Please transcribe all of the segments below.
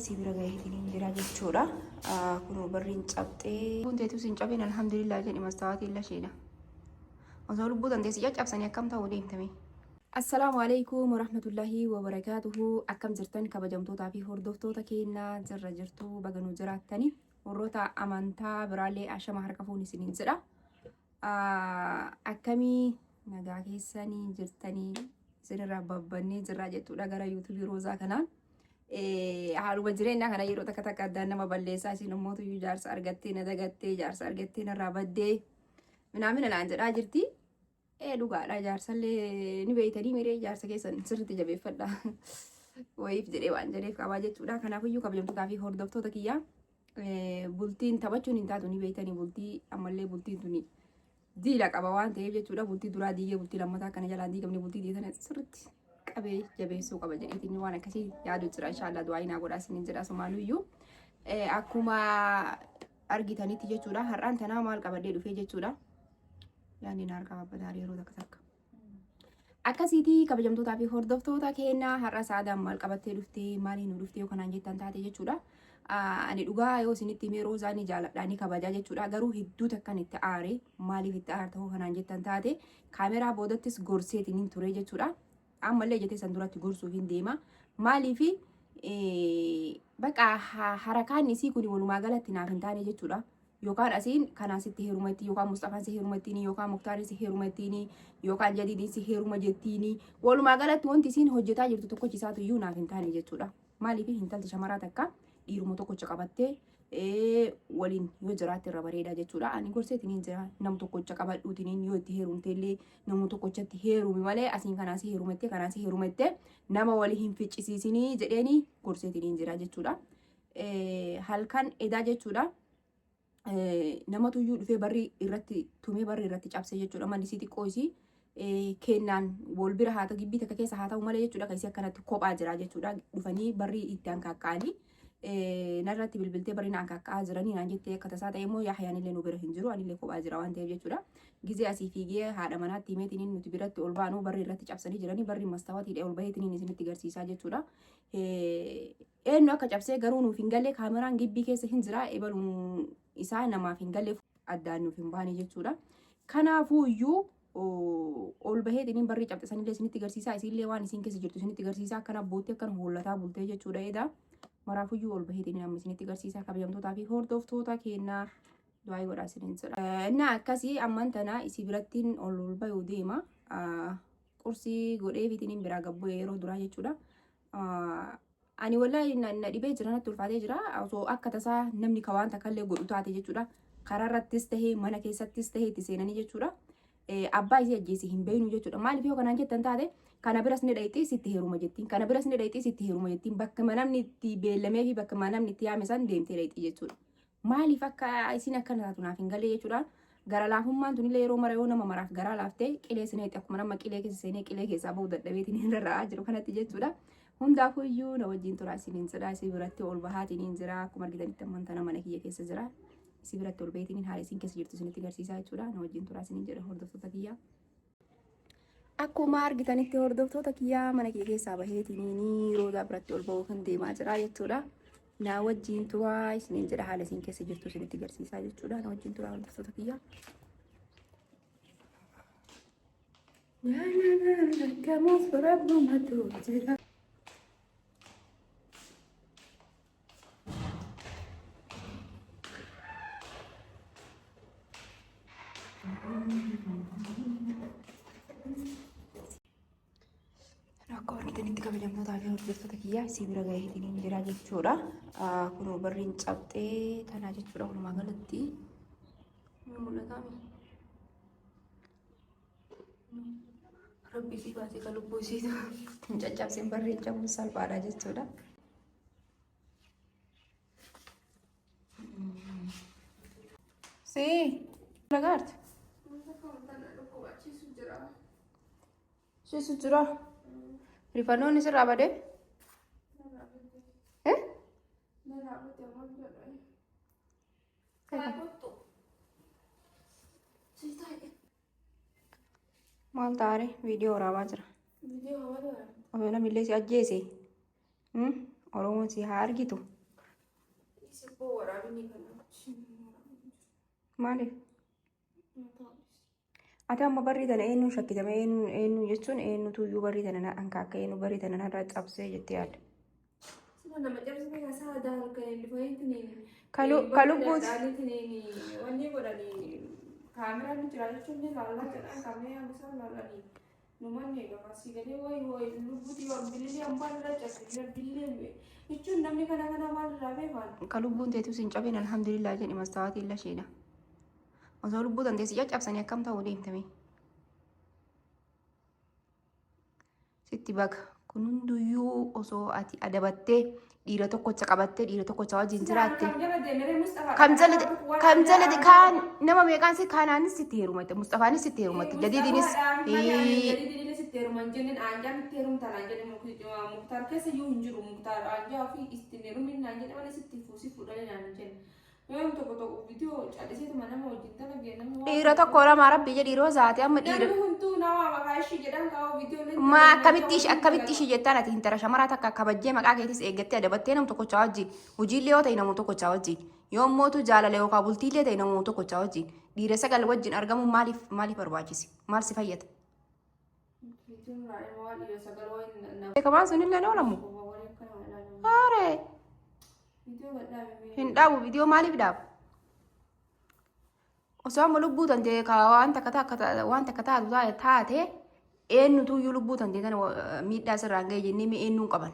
isii bira gaheetiin jira jechuudha. Kunoo barriin cabxee. Lubbuun teetus hin cabin alhamdulillah jedhi mastawaatiin lasheedha. Osoo lubbuu tanteessi caccabsanii akkam ta'uu deemtame. Assalaamu alaikum warahmatullahi wabarakaatuhu. Akkam jirtan kabajamtootaa fi hordoftoota keenyaa jirra jirtu baga nu jiraattani. Warroota amantaa biraallee ashama harka fuun isiniin jedha. Akkamii nagaa keessanii jirtanii isinirraa babbannee jirra jechuudha gara yuutuubii roozaa kanaan. Haaluma jireenyaa kana yeroo takka takka addaan nama balleessaa isin immoo tuyyuu jaarsa argattee na dagattee jaarsa argattee narraa baddee minaamina naan jedhaa jirti. Ee dhugaadha jaarsallee ni beeytanii miree jaarsa keessan sirriitti jabeeffadha. Wayiif jedhee waan jedheef qabaa jechuudha. Kanaafiyyuu kabajamtootaa fi hordoftoota kiyyaa bultiin taphachuun hin taatu ni beeytanii bultii ammallee bultiin tuni diila qaba waan ta'eef jechuudha. Bultii duraa diigee bultii lammataa kana jalaan diigamne bultii diigatan sirriitti qabee jabeessuu qaba jedheetiin waan akkasii yaadu jira inshaallah du'aa inaa godhaa isiniin jedha sumaanuyyuu. Akkuma argitanitti jechuudha har'aan tanaa maal qabadhee dhufee jechuudha. Yaadni na harkaa babbadaa yeroo takka takka. Akkasiiti kabajamtootaa fi hordoftoota keenyaa har'a saadaan maal qabattee dhuftee maaliin nu dhuftee yoo kanaan jettan taate jechuudha. Ani dhugaa yoo isinitti himee roozaa ni jaaladha ni kabajaa jechuudha. Garuu hedduu takkan itti aare maaliif itti aarta hoo kanaan jettan taate kaameraa boodattis gorseetiin hin ture jechuudha. Ammallee jetee san duratti gorsuuf hin deema. Maaliif baqa harakaan isii kun walumaa galatti naaf hin taane jechuudha. Yookaan asiin kanaan sitti heeruma ittiin yookaan Mustafaan si heeruma ittiin yookaan Muktaarin si heeruma ittiin yookaan Jadiidiin si heeruma jettiin walumaa galatti wanti isiin hojjetaa jirtu tokkochi isaatu iyyuu naaf hin taane jechuudha. Maaliif intalti shamaraa takka dhiiruma tokkocha qabattee waliin yoo jiraatte irra bareeda jechuudha. Ani gorseetiin jira nam tokkocha qabadhuutiin yoo itti heerumte illee nama tokkochatti heerumi malee asiin kanaan si heerumette kanaan si heerumette nama walii hin ficcisiisinii jedheeni gorseetiin jira jechuudha. Halkan edaa jechuudha. Namatu iyyuu dhufee barri irratti tumee barri irratti cabsee jechuudha. Manni isii xiqqoo isii kennaan wal bira haa ta'u gibbii takka keessa haa ta'u malee jechuudha. Kan isii akkanatti kophaa jira jechuudha. Dhufanii barri itti hankaakka'anii narratti bilbiltee barri na hankaakka'aa jiranii naan jettee akka tasaa ta'e immoo Yahyaan illee nu bira hin jiru anillee kophaa jira waan ta'eef jechuudha. Gizee asii fiigee haadha manaatti himeetiniin nuti biratti ol baanu barri irratti cabsanii jiranii barri mastawatiidha ol baheetiniin isinitti garsiisaa jechuudha. Eenyu akka cabsee garuu nuuf hin galle kaameraan gibbii keessa hin jira ebaluun isaa namaaf hin galle addaan nuuf hin baane jechuudha. Kanaafuu iyyuu ol baheetiniin barrii cabxe sanillee isinitti garsiisaa isiillee waan isiin keessa jirtu isinitti garsiisaa akkana boottee akkana hoollataa bultee jechuudha edaa. Maraafuyyuu ol baheetiniin amma isinitti garsiisaa kabajamtootaa fi hordoftoota keenyaa du'aa godhaa isiniin jedha. Innaa akkasii amman tana isii birattiin ol bayuu deema. Qursii godhee fiitiniin biraa gabbu'e yeroo duraa jechuudha. Ani wallahi na dhibee jira natti ulfaatee jira osoo akka tasaa namni ka waan takka illee godhu taate jechuudha karaa irrattis tahee mana keessattis tahee itti seenanii jechuudha abbaa isii ajjeese hin beeynu jechuudha maaliif yoo kanaan jettan taate kana biras ni dhayxii sitti heeruma jettiin kana biras ni dhayxii sitti heeruma jettiin bakka namni itti beellamee fi bakka namni itti yaame san deemtee dhayxii jechuudha Maaliif akka isiin akkana taatu naaf hin galee jechuudha. Gara laafummaan tunillee yeroo mara yoo nama maraaf garaa laaftee qilee sineetti akkuma nama qilee keessa seenee qilee keessaa bahu dadhabeetiin hin rarra'aa jiru kanatti jechuudha. Hundaafuu iyyuu na wajjin turaa isiniin jedha isin biratti ol bahaatiin hin jira akkuma argitanitti ammaan tana mana kiyya keessa jira. Isin biratti ol baheetiin haala isin keessa jirtu isinitti garsiisaa jechuudha. Na wajjin turaa isiniin jedha hordoftoota kiyyaa. Akkuma argitanitti hordoftoota kiyyaa mana kiyya keessaa baheetiin roozaa biratti ol bahuuf hin deemaa jira jechuudha. Naa wajjin turaa isiniin jedha haala isin keessa jirtu isinitti garsiisaa jechuudha. Na wajjin turaa hordoftoota kiyyaa. Argamuuf rabbumatu jira. Akka argitanitti kabajamtootaa fi hordoftoota kiyyaa isii bira gaheetiin jira jechuudha. Kunoo barriin cabxee tanaa jechuudha walumaa galatti. Ni mul'ataa mi? Rabbi isii baasee kan lubbuu isiitu hin caccabsin barriin cabuun salphaadha jechuudha. Sí, lagaarte. Ciisu jira. Rifannoon sirraa badee? Eh? Maal taare viidiyoo waraabaa jira. Osoo namni illee si ajjeese. Oromoon si haa argitu. Sibboo waraabinni kana. Maaliif? Ati amma barrii tana eenyuun shakkitame eenyu eenyu jechuun eenyutu iyyuu barrii tana na anka akka eenyu barrii tana narraa cabsee jettee yaadda. Sila nama cabsee kaasaa aadaa halkan dhufaniitiin. Ka lubbuuti. Wanni godhanii kaameraan ni jira jechuun ni laallaa jedhan kaameraan isaan laallanii. Numanni egaa asii galee wayi wayi lubbuuti yoo bilillee hambaan irra cabse bilillee jechuun namni kana kana maal irraa beekan. Ka lubbuun teetus hin cabin, alhamdulillah jedhi, mastaawatii illa isheedha. Osoo lubbuu tanteessi caccabsanii akkam ta'uu deemtame? Sitti baga. Kun hunduyyuu osoo ati adabattee dhiira tokkocha qabattee dhiira tokkocha wajjin jiraatte. Kam jala deemeree Mustafaa. Kam jala kaan nama meeqaan si kaanaanis sitti heerumatte, Mustafaanis sitti heerumatte, Jadiidinis. Jadiidinis sitti heeruman jenneen, aanjaan itti heerumtaan aan jedhe, Muktaar keessa iyyuu hin jiru. Muktaar aanjaa ofii ittiin heerumin naan jedhe malee sitti fuusii fuudhanii naan hin jenne. Yoo tokko tokko viidiyoo calliseetuma nama wajjin dalagee namni waan. Dhiira tokko lama rabbi jedhi yeroo zaate amma dhiira. Namni hunduu nama maqaa ishii jedhan kaa'u viidiyoo. Ma akkamitti ishii jettaan? Ati intala shamaraa takka kabajjee maqaa keetis eeggattee adabattee nam tokkochaa wajjin hojiillee yoo ta'e namuu tokkochaa wajjin, yoo mootu jaalala yookaan bultiillee ta'e namuu tokkochaa wajjin dhiira sagal wajjin argamuun maaliif barbaachise? Maal si fayyada? Beekamaan sunillee ni oolamu. Haaree hin dhaabu. Viidiyoo maaliif dhaabu? Osoo amma lubbuu tantee ka waan takka takka waan takka taatu taate eenyutu iyyuu lubbuu tantee tana miidhaa sirraan ga'e jennee mee eenyuun qaban?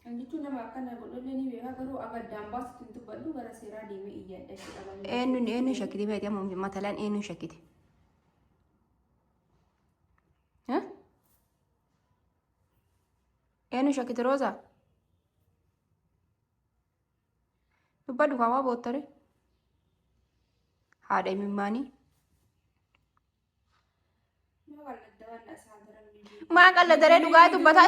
Kan jechuun nama akkana godhullee ni beeka, garuu akka addaan baasutti hin dubbadhu, gara seeraa deemee iyyadha jechuudha. Eenyuun shakkite beekte? Amma matalaan eenyuun shakkite? Eh? Eenyu shakkite, Roozaa? Dubbadhu kaawwaa boottare. Haadha imimmaanii. Maa qalladaree dhugaa dubbataa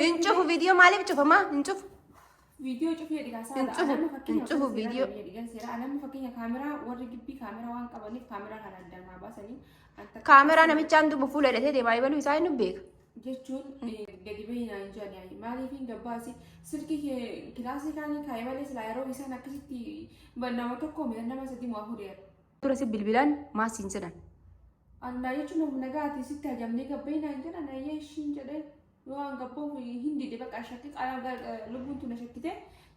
hin cufu. Viidiyoo maaliif cufamaa? Hin cufu. Viidiyoo cufee dhigaa. Hin cufu, hin cufu viidiyoo. Namni fakkeenya kaameraa warri gibbii kaameraa waan qabaniif kaameraa kana addaan haa baasanii. Kaameraa namichaan duuba fuula hidhatee deemaa ebaluu isaa inni beeka. Jechuun gadi bahinaan jedhani maaliif hin gabbaasi silkii kee kilaasii kaanii kaa'ee malee silaa yeroo isaan akkasitti nama tokko mi'a nama sadii moo afur jedha. Dura si bilbilan maal siin jedhan? Annaa jechuun nama nagaati sitti hajamnee gabbahinaan jedhan, ayyee ishiin jedhee yoo an gabboof hin dide, bakka shakkii qaala lubbuun tuna shakkite.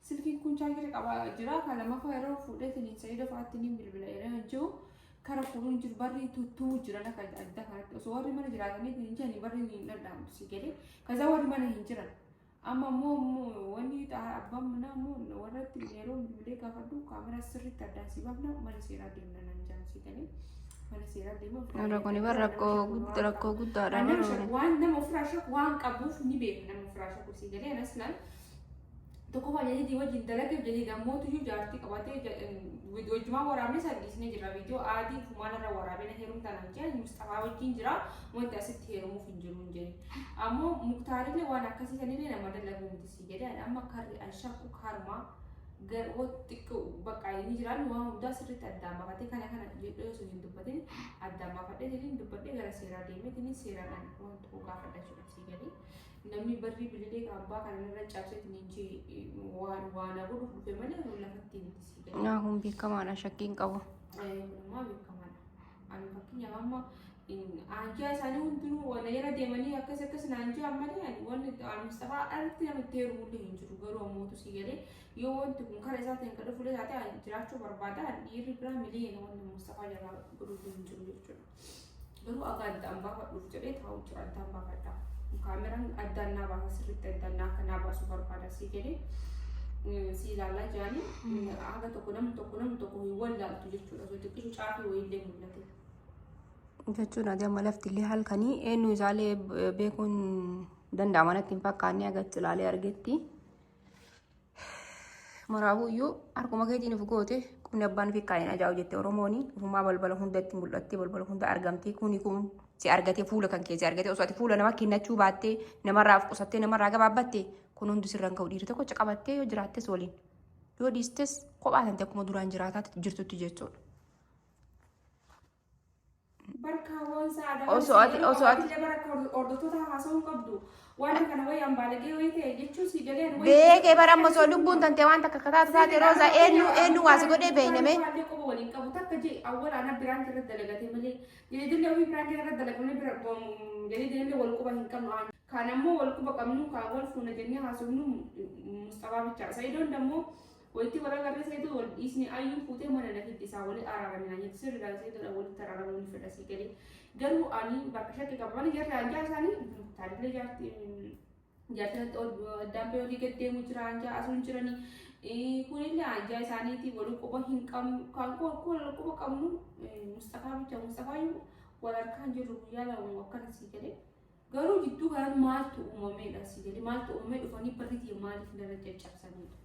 Silkiin kun chaarjii qaba jira kan lammaffaa yeroo fuudhee tiniin sayidoo fa'aatti ni bilbila yeroo jiru kara fuudhuun jiru barri tuttuu jira lafa adda kanatti osoo warri mana jiraatanii hin jirani barri hin dhadhaamu si galee kaza warri mana hin jiran. Amma immoo wanni abbaan manaa immoo warratti yeroo bilbilee gaafadhu kaameraa sirriitti addaan si baafna, mana seeraa deemna naan jaan, si galee mana seeraa deema. Irra kuni bar rakkoo guddaadha. Nama shakku waan nama ofirraa shakku waan qabuuf ni beeka nama ofirraa shakku, si galee. Anas laal tokkoffaa jadidii wajjin dalageef, jadid ammootuyyuu jaartii qabatee wajjumaan waraabnee salphisnee jirra. Viidiyoo aadii fumaanarra waraabee na heerumtaa naan jedhan, Mustafaa wajjin jira, wanti asitti heerumuuf hin jiru hin jedhe. Ammoo Muktaarillee waan akkasii sanillee nama dalaguu miti, si jedhe. Amma karri an shakku karmaa xiqqoo bakka inni jiraan waan hundaa sirriitti addaan baafatee kana kana jedhee osoo hin dubbatin addaan baafadhee tiniin dubbadhee gara seeraa deemee tiniin seeraan waan tokko gaafadha jechuudha, si galee. Namni barrii bililee kan abbaa kana irra cabsee tiniin waan waan godhuuf dhufe malee lafatti miti, si galee. Naa kun beekamaadha, shakkiin qabu. Kunimmoo beekamaadha. Ani fakkeenyaaf amma aanjaa isaanii hundinuu waan jala deemanii akkas akkas naan jiran malee ani wanni Mustafaa irratti namatti heerumullee hin jiru, garuu ammootu si galee yoo wanti kun kara isaatiin kan dhufulee taate ani jiraachuu barbaada. Dhiirri biraa miliyoona wanni Mustafaa jalaa godhullee hin jiru jechuudha. Garuu aga addaan baafadhuuf jedhee taa'u jira, addaan baafadha. Kaameraan addaan naa baasa, sirriitti addaan naa akka naa baasu barbaada, si galee. Si ilaalaa jiranii haga tokko namni tokko hin wallaaltu jechuudha. Osoo xiqqishu caafii wayiillee mul'ate. Jechuun ati amma lafti illee halkanii eenyu isaallee beekuun danda'ama natti hin fakkaanne agatti ilaalee argetti. Maraafuyyuu harkuma keetiin of goote. Qubni abbaan fi kaa'een ajaa'u jette Oromooni. Ofumaa balbala hundatti mul'attee balbala hunda argamtee kuni kun si argatee fuula kan kee si argatee osoo ati fuula nama kennachuu baattee namarraa of qusattee namarraa gabaabbatte kun hundi sirra hin ka'u. Dhiirri tokko qabattee yoo jiraattes waliin yoo dhiistes kophaa tante akkuma duraan jiraataa jirtutti jechuudha. Barkaawwan saadaa. Osoo ati Bara hordoftoota haasa'uu hin qabdu. Waan kana wayii ambaalagee wayii ta'e jechuun si galee. Beekee bara amma osoo lubbuun tantee waan takka kataatu taate Rooza eenyu eenyu waa si godhee beeyname. Baallee qofa waliin qabu takka jee awwal ana biraan irratti dalagatee malee jedhillee ofii biraan irratti dalagamee bira jedhillee wal quba hin qabnu. Kaan ammoo wal quba qabnu kaan wal fuuna jennee haasofnu Mustafaa bichaa. Sa'idoon dammoo walitti wal agarree Sa'idoo wal dhiisne ayyuu fuutee mana na fiddi isaa wali araaramina jetti sirriidhaan Sa'idoodhaan walitti araaramuu ni fedha sii galee. Garuu ani bakka shakki qaba malee jarri anjaa isaanii taarikilee jaartii jaartii addaan bahee olii gad deemu jira anjaa asuun jiranii. Kunillee anjaa isaaniitii wal quba hin qabnu kan wal quba qabnu Mustafaa bicha Mustafaayyuu wal harkaan jirru guyyaa 2 akkana sii galee. Garuu jidduu kanaan maaltu uumameedha sii galee maaltu uumamee dhufanii barri maaliif narra caccabsaniidha.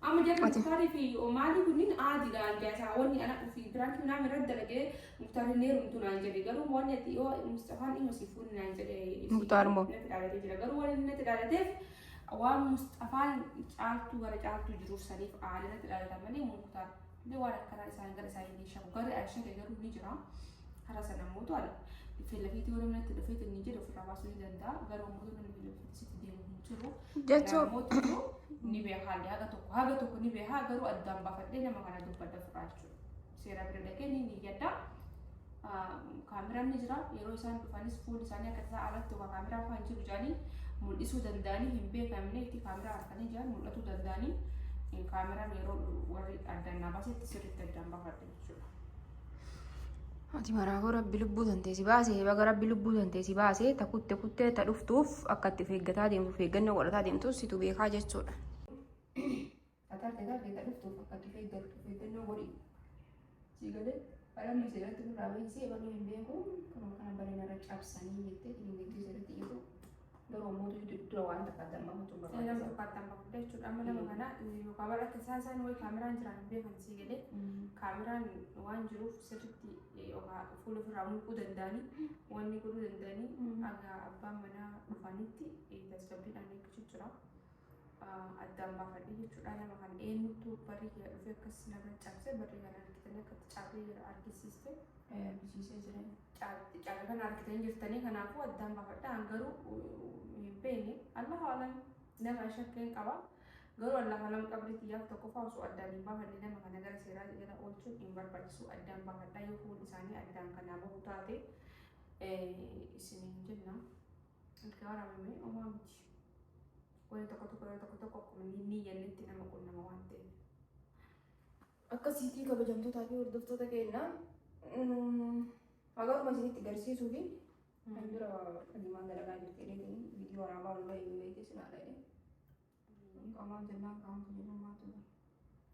Amma jarri Muktaarii fi maalii kunniin aadiidha anjaa isaa wanni ana ofii biraan naam irratti dalagee Muktaar hin heerumtu naan jedhe garuu wanni ati yoo Mustafaan dhimma si fuudhi naan jedhe. Muktaar moo? Natti dhalatee jira garuu wanni natti dhalateef waan Mustafaan caaltuu gara caaltuu jiruuf saniif aadii natti dhalata malee Muktaar illee waan akkanaa isaan gara isaanii ni shaku garri an shake garuu ni jira karaa sana immoo to'ale filafiitii yoo namni natti dhufee inni jedhe ofirraa baasuu ni danda'a garuu immoo namni filafiitii sitti deemu hin jiru. Jechuun Mootummaa ni beeka haalli haga tokko ni beeka garuu addaan baafadhee nama kana dubbadha ofirraa jechuudha. Seera bira dhaqee ni niyyadha. Kaameraan ni jira yeroo isaan dhufanis fuulli isaanii akka tasaa alatti yookaan kaameraan afaan jiru jedhanii mul'isuu danda'anii hin beekamne itti kaameraa harkanii jiran mul'atuu danda'anii kaameraan yeroo warri addaan naa baasetti sirriitti addaan baafadha jechuudha. Ati maraafuu rabbi lubbuu tantee si baase baga rabbi lubbuu tantee si baase ta kutte kuttee ta dhuftuuf akka itti of eeggataa deemtu of eeggannoo godhataa deemtu situ beekaa jechuudha. Tarte tarte ta dhuftuuf akka itti of eeggattu of eeggannoo godhi. Si galee balamni seeratti nurraa beeksisee baluu hin beeku kanuma kana barina irra cabsanii jettee dinagdee seeratti iyyatu garuu ammoo dura waan takka addaan baafachuun Nama barbaachisaadha. tokko addaan baafadha jechuudha. Amma nama kana yookaan bara akka isaan isaan wayii kaameraan jiran hin beekan sii galee kaameraan waan jiruuf sirriitti yookaan fuula ofirraa mulquu danda'anii wanni godhuu danda'anii aga abbaan manaa dhufanitti tasgabbiidhaan eeggachuu jira. Addaan baafadhe jechuudha. Nama kana eenyutu barri kee dhufee akkas narra cabse barri kana argitanii akkatti cabee jira argisiiste. Argisiisee jira. Cabe kana argitanii jirtanii kanaafuu addaan baafadha. An garuu hin beekne Allahu alam nama shakkeen qaba. Garuu Allahu alam qabri xiyyaaf tokkoffaa osoo addaan hin baafanne nama kana gara seeraa jala oolchuun hin barbaachisu addaan baafadha yoo fuulli isaanii addaan kanaa bahu taate isiniin jenna. Erga waraabame homaa miti. Wanni tokko tokko yeroo tokko tokko akkuma ni yannetti nama qunnama waan ta'eef. Akkasiitii kabajamtootaa fi hordoftoota keenya hagaruma isinitti agarsiisuu fi kan dura adiimaan dalagaa jirti jedheetiin viidiyoo waraabaa ol bahee beekee sin haadha jedhee. Qamaan jennaan qaamtu jennaan maatu jira.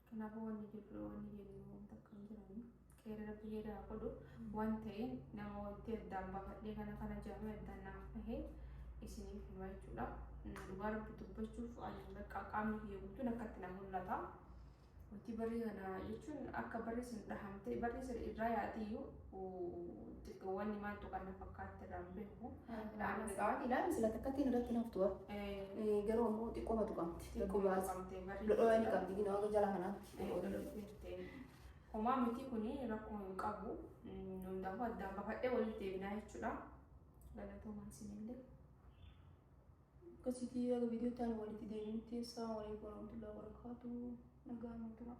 Kanaafuu wanni jirru wanni jennu wanta akka hin jirani qeerra rabbi jedhaa godhu waan ta'een nama wanti addaan baafadhee kana kana jedhamee addaan naaf bahee isiniif hima jechuudha. Dhugaa rabbi dubbachuuf ani bakka qaamni kiyya guutuun akkatti na mul'ata. Wanti barri kana jechuun akka barri sun dhahamtee barri sun irraa yaatiyyuu xiqqoo wanni maaltu kan na fakkaatti irraa hin beeku. Qaawwaati ilaali sila takkattiin irratti naftu garuu ammoo xiqqoomatu qabdi. Xiqqoo qabdee barri. Lodhoo ni qabdi gina akka jala kanaatti. Homaa miti kuni rakkoo hin qabu. Hundaafuu addaan baafadhee walitti deebinaa jechuudha. Galatoomaa isinillee. Akkasiitii akka viidiyoo ta'an walitti deebinutti. Assalamu alaikum warahmatullahi wabarakatuh. Nagaan tura.